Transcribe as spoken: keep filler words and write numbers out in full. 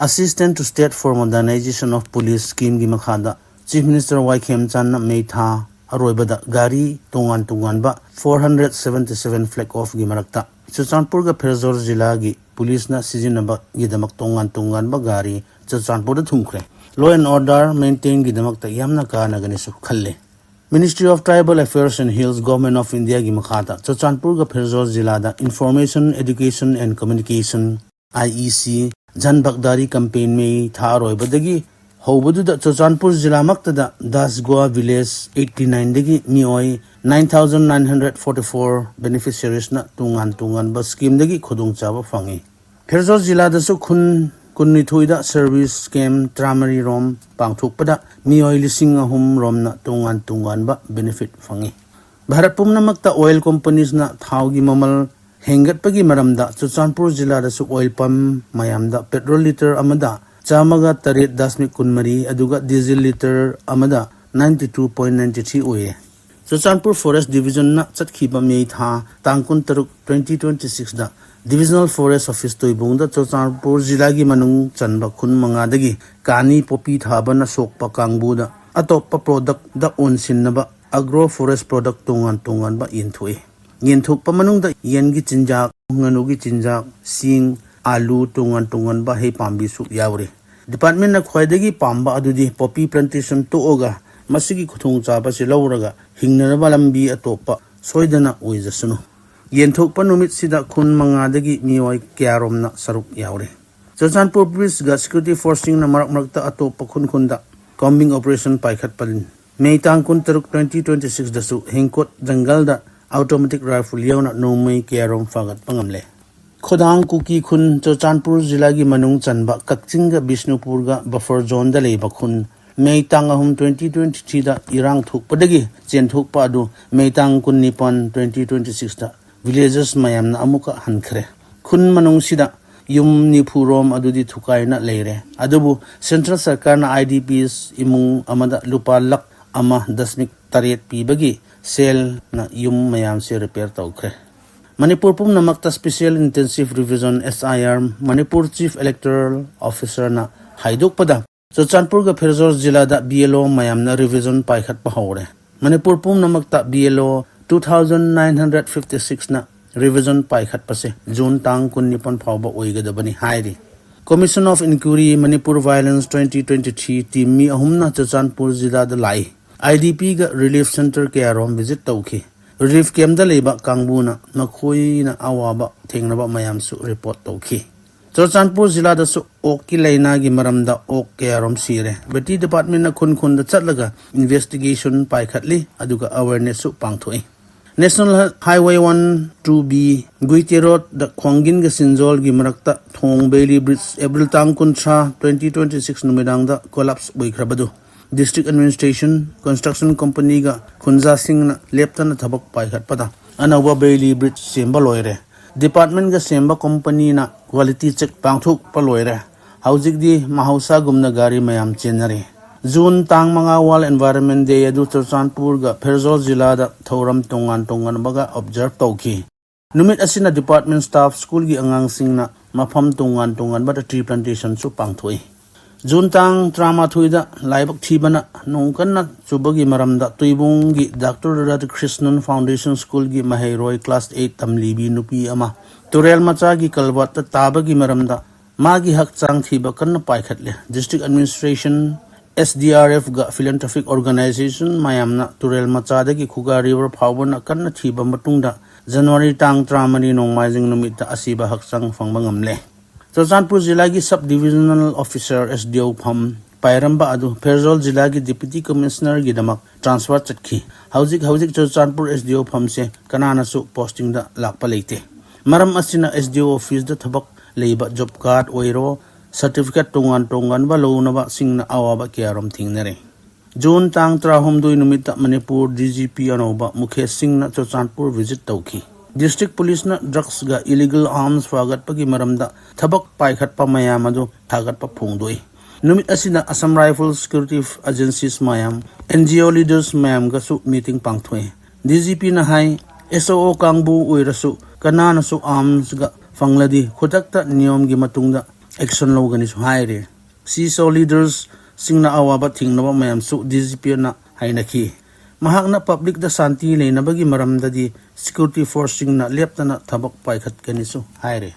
Assistant to State for Modernization of Police Scheme ꯒꯤ ꯃꯈꯥꯗ Chief Minister ꯋꯥꯏ ꯈꯦꯝꯆꯥꯟꯅ ꯃꯦ ꯊꯥ ꯑꯔꯣꯏꯕꯗ ꯒꯥꯔꯤ ꯇꯣꯉꯥꯟ ꯇꯣꯉꯥꯟꯕ four hundred seventy seven flag off ꯒꯤ ꯃꯔꯛꯇ ꯆꯨꯔꯆꯥꯟꯄꯨꯔꯒ ꯐꯦꯔꯖꯣꯔ ꯖꯤꯂꯥꯒꯤ ꯄꯨꯂꯤꯁꯅ ꯁꯤꯖꯤꯟꯅꯕꯒꯤꯗꯃꯛ ꯇꯣꯉꯥꯟ ꯇꯣꯉꯥꯟꯕ ꯒꯥꯔꯤ ꯆꯨꯔꯆꯥꯟꯄꯨꯔꯗ ꯊꯨꯡꯈ꯭ꯔꯦ꯫ Law and order maintain ꯒꯤꯗꯃꯛꯇ ꯌꯥꯝꯅ ꯀꯥꯟꯅꯒꯅꯤꯁꯨ ꯈꯜꯂꯦ꯫ Ministry of Tribal Affairs and Hills, Government of India ꯒꯤ ꯃꯈꯥꯗ ꯆꯨꯔꯆꯥꯟꯄꯨꯔꯒ ꯐꯦꯔꯖꯣꯔ ꯖꯤꯂꯥꯗ Information, Education and Communication, I E C, Jan ꯚꯥꯒꯤꯗꯥꯔꯤ campaign ꯃꯦ ꯊꯥ ꯑꯔꯣꯏꯕꯗꯒꯤ ꯍꯧꯕꯗꯨꯗ ꯆꯨꯔꯆꯥꯟꯄꯨꯔ ꯖꯤꯂꯥꯃꯛꯇꯗ ꯗꯥꯁꯒꯣꯋꯥ village eighty nine ꯗꯒꯤ ꯃꯤꯑꯣꯏ nine thousand nine hundred forty four beneficiaries ꯅ ꯇꯣꯉꯥꯟ ꯇꯣꯉꯥꯟꯕ scheme ꯗꯒꯤ ꯈꯨꯗꯣꯡꯆꯥꯕ ꯐꯪꯉꯤ꯫ ꯐꯦꯔꯖꯣꯔ ꯖꯤꯂꯥꯗꯁꯨ ꯈꯨꯟ ꯀꯨꯟꯅꯤꯊꯣꯏꯗ service camp ꯇꯔꯥꯃꯔꯤ ꯔꯣꯝ ꯄꯥꯡꯊꯣꯛꯄꯗ ꯃꯤꯑꯣꯏ ꯂꯤꯁꯤꯡ ꯑꯍꯨꯝ ꯔꯣꯝꯅ ꯇꯣꯉꯥꯟ ꯇꯣꯉꯥꯟꯕ benefit ꯐꯪꯉꯤ꯫ ꯚꯥꯔꯠ ꯄꯨꯝꯅꯃꯛꯇ oil companies ꯅ ꯊꯥꯎꯒꯤ ꯃꯃꯜ ꯍꯦꯟꯒꯠꯄꯒꯤ ꯃꯔꯝꯗ ꯆꯨꯔꯆꯥꯟꯄꯨꯔ ꯖꯤꯂꯥꯗꯁꯨ oil pump ꯃꯌꯥꯝꯗ petrol litre ꯑꯃꯗ ꯆꯥꯝꯃꯒ ꯇꯔꯦꯠ ꯗꯁꯃꯤꯛ ꯀꯨꯟꯃꯔꯤ ꯑꯗꯨꯒ diesel litre ꯑꯃꯗ ninety two point ninety three ꯑꯣꯏꯌꯦ꯫ ꯆꯨꯔꯆꯥꯟꯄꯨꯔ Forest Division ꯅ ꯆꯠꯈꯤꯕ ꯃꯦ ꯊꯥ ꯇꯥꯡ ꯀꯨꯟꯇꯔꯨꯛ, twenty twenty six ꯗ Divisional Forest Office ꯇꯣꯏꯕꯨꯡꯗ ꯆꯨꯔꯆꯥꯟꯄꯨꯔ ꯖꯤꯂꯥꯒꯤ ꯃꯅꯨꯡ ꯆꯟꯕ ꯈꯨꯟ ꯃꯉꯥꯗꯒꯤ ꯀꯥꯅꯤ ꯄꯣꯄꯤ ꯊꯥꯕꯅ ꯁꯣꯛꯄ ꯀꯥꯡꯕꯨꯗ ꯑꯇꯣꯞꯄ product ꯗ ꯑꯣꯟꯁꯤꯟꯅꯕ agro forest product ꯇꯣꯉꯥꯟ ꯇꯣꯉꯥꯟꯕ ꯌꯦꯟꯊꯣꯛꯏ꯫ ꯌꯦꯟꯊꯣꯛꯄ ꯃꯅꯨꯡꯗ ꯌꯦꯟꯒꯤ ꯆꯤꯟꯖꯥꯛ, ꯉꯥꯅꯨꯒꯤ ꯆꯤꯟꯖꯥꯛ, ꯆꯦꯡ, ꯑꯥꯂꯨ, ꯇꯣꯉꯥꯟ ꯇꯣꯉꯥꯟꯕ ꯍꯩ ꯄꯥꯝꯕꯤꯁꯨ ꯌꯥꯎꯔꯤ꯫ Department ꯅ ꯈ꯭ꯋꯥꯏꯗꯒꯤ ꯄꯥꯝꯕ ꯑꯗꯨꯗꯤ poppy plantation ꯇꯣꯛꯑꯒ ꯃꯁꯤꯒꯤ ꯈꯨꯗꯣꯡꯆꯥꯕꯁꯤ ꯂꯧꯔꯒ ꯍꯤꯡꯅꯅꯕ ꯂꯝꯕꯤ ꯑꯇꯣꯞꯄ ꯁꯣꯏꯗꯅ ꯑꯣꯏꯖꯁꯅꯨ꯫ ꯌꯦꯟꯊꯣꯛꯄ ꯅꯨꯃꯤꯠꯁꯤꯗ ꯈꯨꯟ ꯃꯉꯥꯗꯒꯤ ꯃꯤꯑꯣꯏ ꯀꯌꯥꯔꯣꯝꯅ ꯁꯔꯨꯛ ꯌꯥꯎꯔꯤ꯫ ꯆꯨꯔꯆꯥꯟꯄꯨꯔ Police ꯒ security force ꯁꯤꯡꯅ ꯃꯔꯛ ꯃꯔꯛꯇ ꯑꯇꯣꯞꯄ ꯈꯨꯟ ꯈꯨꯟꯗ combing operation ꯄꯥꯏꯈꯠꯄ ꯃꯦ ꯇꯥꯡ ꯀꯨꯟꯇꯔꯨꯛ, twenty twenty six ꯗꯁꯨ ꯍꯤꯡꯀꯣꯠ ꯖꯪꯒꯜꯗ automatic rifle ꯌꯥꯎꯅ ꯅꯣꯡꯃꯩ ꯀꯌꯥꯔꯣꯝ ꯐꯥꯒꯠꯄ ꯉꯝꯂꯦ꯫ ꯈꯣꯗꯥꯡ ꯀꯨꯀꯤ ꯈꯨꯟ ꯆꯨꯔꯆꯥꯟꯄꯨꯔ ꯖꯤꯂꯥꯒꯤ ꯃꯅꯨꯡ ꯆꯟꯕ ꯀꯛꯆꯤꯡꯒ ꯕꯤꯁꯅꯨꯄꯨꯔꯒ buffer zone ꯗ ꯂꯩꯕ ꯈꯨꯟ ꯃꯦ ꯇꯥꯡ ꯑꯍꯨꯝ, twenty twenty three ꯗ ꯏꯔꯥꯡ ꯊꯣꯛꯄꯗꯒꯤ ꯆꯦꯟꯊꯣꯛꯄ ꯑꯗꯨ ꯃꯦ ꯇꯥꯡ ꯀꯨꯟꯅꯤꯄꯥꯟ, twenty twenty six ꯗ villagers ꯃꯌꯥꯝꯅ ꯑꯃꯨꯛꯀ ꯍꯟꯈ꯭ꯔꯦ꯫ ꯈꯨꯟ ꯃꯅꯨꯡꯁꯤꯗ ꯌꯨꯝ ꯅꯤꯐꯨ ꯔꯣꯝ ꯑꯗꯨꯗꯤ ꯊꯨꯒꯥꯏꯅ ꯂꯩꯔꯦ꯫ ꯑꯗꯨꯕꯨ central ꯁꯔꯀꯥꯔꯅ I D Ps ꯏꯃꯨꯡ ꯑꯃꯗ ꯂꯨꯄꯥ ꯂꯥꯈ ꯑꯃ ꯗꯁꯃꯤꯛ ꯇꯔꯦꯠ ꯄꯤꯕꯒꯤ ꯁꯦꯜꯅ ꯌꯨꯝ ꯃꯌꯥꯝꯁꯦ repair ꯇꯧꯈ꯭ꯔꯦ꯫ ꯃꯅꯤꯄꯨꯔ ꯄꯨꯝꯅꯃꯛꯇ Special Intensive Revision, S I R, Manipur Chief Electoral Officerꯅ ꯍꯥꯏꯗꯣꯛꯄꯗ, ꯆꯨꯔꯆꯥꯟꯄꯨꯔꯒ ꯐꯦꯔꯖꯣꯔ ꯖꯤꯂꯥꯗ B L O ꯃꯌꯥꯝꯅ revision ꯄꯥꯏꯈꯠꯄ ꯍꯧꯔꯦ꯫ ꯃꯅꯤꯄꯨꯔ ꯄꯨꯝꯅꯃꯛꯇ B L O two thousand nine hundred fifty sixꯅ revision ꯄꯥꯏꯈꯠꯄꯁꯦ ꯖꯨꯟ ꯇꯥꯡ ꯀꯨꯟꯅꯤꯄꯥꯟ ꯐꯥꯎꯕ ꯑꯣꯏꯒꯗꯕꯅꯤ ꯍꯥꯏꯔꯤ꯫ Commission of Inquiry Manipur Violence twenty twenty three team ꯃꯤ ꯑꯍꯨꯝꯅ ꯆꯨꯔꯆꯥꯟꯄꯨꯔ ꯖꯤꯂꯥꯗ ꯂꯥꯛꯏ꯫ IDPꯒ relief center ꯀꯌꯥꯔꯣꯝ visit ꯇꯧꯈꯤ꯫ Relief campꯇ ꯂꯩꯕ ꯀꯥꯡꯕꯨꯅ ꯃꯈꯣꯏꯅ ꯑꯋꯥꯕ ꯊꯦꯡꯅꯕ ꯃꯌꯥꯝꯁꯨ report ꯇꯧꯈꯤ꯫ ꯆꯨꯔꯆꯥꯟꯄꯨꯔ ꯖꯤꯂꯥꯗꯁꯨ ꯑꯣꯛꯀꯤ ꯂꯥꯏꯅꯥꯒꯤ ꯃꯔꯝꯗ ꯑꯣꯛ ꯀꯌꯥꯔꯣꯝ ꯁꯤꯔꯦ꯫ Veterinary Departmentꯅ ꯈꯨꯟ ꯈꯨꯟꯗ ꯆꯠꯂꯒ investigation ꯄꯥꯏꯈꯠꯂꯤ, ꯑꯗꯨꯒ awarenessꯁꯨ ꯄꯥꯡꯊꯣꯛꯏ꯫ National Highway one two B Guite road ꯈ꯭ꯋꯥꯡꯒꯤꯟꯒ ꯁꯤꯟꯖꯣꯜꯒꯤ ꯃꯔꯛꯇ ꯊꯣꯡ Bailey Bridge April ꯇꯥꯡ ꯀꯨꯟꯊ꯭ꯔꯥ, twenty twenty six ꯅꯨꯃꯤꯗꯥꯡꯗ collapse ꯑꯣꯏꯈ꯭ꯔꯕꯗꯨ District Administration, construction companyꯒ ꯈꯨꯟꯖꯥꯁꯤꯡꯅ ꯂꯦꯞꯇꯅ ꯊꯕꯛ ꯄꯥꯏꯈꯠꯄꯗ ꯑꯅꯧꯕ Bailey Bridge ꯁꯦꯝꯕ ꯂꯣꯏꯔꯦ꯫ Departmentꯒ ꯁꯦꯝꯕ companyꯅ quality check ꯄꯥꯡꯊꯣꯛꯄ ꯂꯣꯏꯔꯦ꯫ ꯍꯧꯖꯤꯛꯇꯤ ꯃꯍꯧꯁꯥꯒꯨꯝꯅ ꯒꯥꯔꯤ ꯃꯌꯥꯝ ꯆꯦꯟꯅꯔꯤ꯫ ꯖꯨꯟ ꯇꯥꯡ ꯃꯉꯥ World Environment Day ꯑꯗꯨ ꯆꯨꯔꯆꯥꯟꯄꯨꯔꯒ ꯐꯦꯔꯖꯣꯔ ꯖꯤꯂꯥꯗ ꯊꯧꯔꯝ ꯇꯣꯉꯥꯟ ꯇꯣꯉꯥꯟꯕꯒ observe ꯇꯧꯈꯤ꯫ ꯅꯨꯃꯤꯠ ꯑꯁꯤꯅ department staff, schoolꯒꯤ ꯑꯉꯥꯡꯁꯤꯡꯅ ꯃꯐꯝ ꯇꯣꯉꯥꯟ ꯇꯣꯉꯥꯟꯕꯗ tree plantationꯁꯨ ꯄꯥꯡꯊꯣꯛꯏ꯫ ꯖꯨꯟ ꯇꯥꯡ ꯇꯔꯥꯃꯥꯊꯣꯏꯗ ꯂꯥꯏꯕꯛ ꯊꯤꯕꯅ ꯅꯣꯡ ꯀꯟꯅ ꯆꯨꯕꯒꯤ ꯃꯔꯝꯗ ꯇꯨꯏꯕꯨꯡꯒꯤ Doctor Radhakrishnan Foundation Schoolꯒꯤ ꯃꯍꯩꯔꯣꯏ class eight ꯇꯝꯂꯤꯕꯤ ꯅꯨꯄꯤ ꯑꯃ ꯇꯨꯔꯦꯜ ꯃꯆꯥꯒꯤ culvertꯇ ꯇꯥꯕꯒꯤ ꯃꯔꯝꯗ ꯃꯥꯒꯤ ꯍꯛꯆꯥꯡ ꯊꯤꯕ ꯀꯟꯅ ꯄꯥꯏꯈꯠꯂꯦ꯫ District Administration, SDRFꯒ philanthropic organization ꯃꯌꯥꯝꯅ ꯇꯨꯔꯦꯜ ꯃꯆꯥꯗꯒꯤ ꯈꯨꯒꯥ river ꯐꯥꯎꯕꯅ ꯀꯟꯅ ꯊꯤꯕ ꯃꯇꯨꯡꯗ January ꯇꯥꯡ ꯇꯔꯥꯃꯔꯤ ꯅꯣꯡꯃꯥꯏꯖꯤꯡ ꯅꯨꯃꯤꯠꯇ ꯑꯁꯤꯕ ꯍꯛꯆꯥꯡ ꯐꯪꯕ ꯉꯝꯂꯦ꯫ ꯆꯨꯔꯆꯥꯟꯄꯨꯔ ꯖꯤꯂꯥꯒꯤ Sub Divisional Officer, SDO ꯐꯝ ꯄꯥꯏꯔꯝꯕ ꯑꯗꯨ ꯐꯦꯔꯖꯣꯔ ꯖꯤꯂꯥꯒꯤ Deputy Commissionerꯒꯤꯗꯃꯛ transfer ꯆꯠꯈꯤ꯫ ꯍꯧꯖꯤꯛ ꯍꯧꯖꯤꯛ ꯆꯨꯔꯆꯥꯟꯄꯨꯔ SDO ꯐꯝꯁꯦ ꯀꯅꯥꯅꯁꯨ postingꯗ ꯂꯥꯛꯄ ꯂꯩꯇꯦ꯫ ꯃꯔꯝ ꯑꯁꯤꯅ SDO officeꯇ ꯊꯕꯛ ꯂꯩꯕ job card ꯑꯣꯏꯔꯣ, certificate ꯇꯣꯉꯥꯟ ꯇꯣꯉꯥꯟꯕ ꯂꯧꯅꯕꯁꯤꯡꯅ ꯑꯋꯥꯕ ꯀꯌꯥꯔꯣꯝ ꯊꯦꯡꯅꯔꯦ꯫ ꯖꯨꯟ ꯇꯥꯡ ꯇꯔꯥꯍꯨꯝꯗꯣꯏ ꯅꯨꯃꯤꯠꯇ ꯃꯅꯤꯄꯨꯔ DGP ꯑꯅꯧꯕ ꯃꯨꯀꯦꯁ ꯁꯤꯡꯅ ꯆꯨꯔꯆꯥꯟꯄꯨꯔ visit ꯇꯧꯈꯤ꯫ District Policeꯅ drugsꯒ illegal arms ꯐꯥꯒꯠꯄꯒꯤ ꯃꯔꯝꯗ ꯊꯕꯛ ꯄꯥꯏꯈꯠꯄ ꯃꯌꯥꯝ ꯑꯗꯨ ꯊꯥꯒꯠꯄ ꯐꯣꯡꯗꯣꯛꯏ꯫ ꯅꯨꯃꯤꯠ ꯑꯁꯤꯗ Assam Rifles security agencies ꯃꯌꯥꯝ, NGO leaders ꯃꯌꯥꯝꯒꯁꯨ meeting ꯄꯥꯡꯊꯣꯛꯏ꯫ DGPꯅ ꯍꯥꯏ, ꯑꯦꯁ ꯑꯣ ꯑꯣ ꯀꯥꯡꯕꯨ ꯑꯣꯏꯔꯁꯨ ꯀꯅꯥꯅꯁꯨ ꯑꯥꯔꯝꯁꯒ ꯐꯪꯂꯗꯤ ꯈꯨꯗꯛꯇ ꯅꯤꯌꯣꯝꯒꯤ ꯃꯇꯨꯡꯗ ꯑꯦꯛꯁꯟ ꯂꯧꯒꯅꯤꯁꯨ ꯍꯥꯏꯔꯦ꯫ ꯁꯤ ꯑꯦꯁ ꯑꯣ ꯂꯤꯗꯔꯁꯁꯤꯡꯅ ꯑꯋꯥꯕ ꯊꯦꯡꯅꯕ ꯃꯌꯥꯝꯁꯨ ꯗꯤ ꯖꯤ ꯄꯤꯅ ꯍꯥꯏꯅꯈꯤ꯫ ꯃꯍꯥꯛꯅ ꯄꯕ꯭ꯂꯤꯛꯇ ꯁꯥꯟꯇꯤ ꯂꯩꯅꯕꯒꯤ ꯃꯔꯝꯗꯗꯤ ꯁꯦꯀ꯭ꯌꯨꯔꯤꯇꯤ ꯐꯣꯔꯁꯁꯤꯡꯅ ꯂꯦꯞꯇꯅ ꯊꯕꯛ ꯄꯥꯏꯈꯠꯀꯅꯤꯁꯨ ꯍꯥꯏꯔꯦ꯫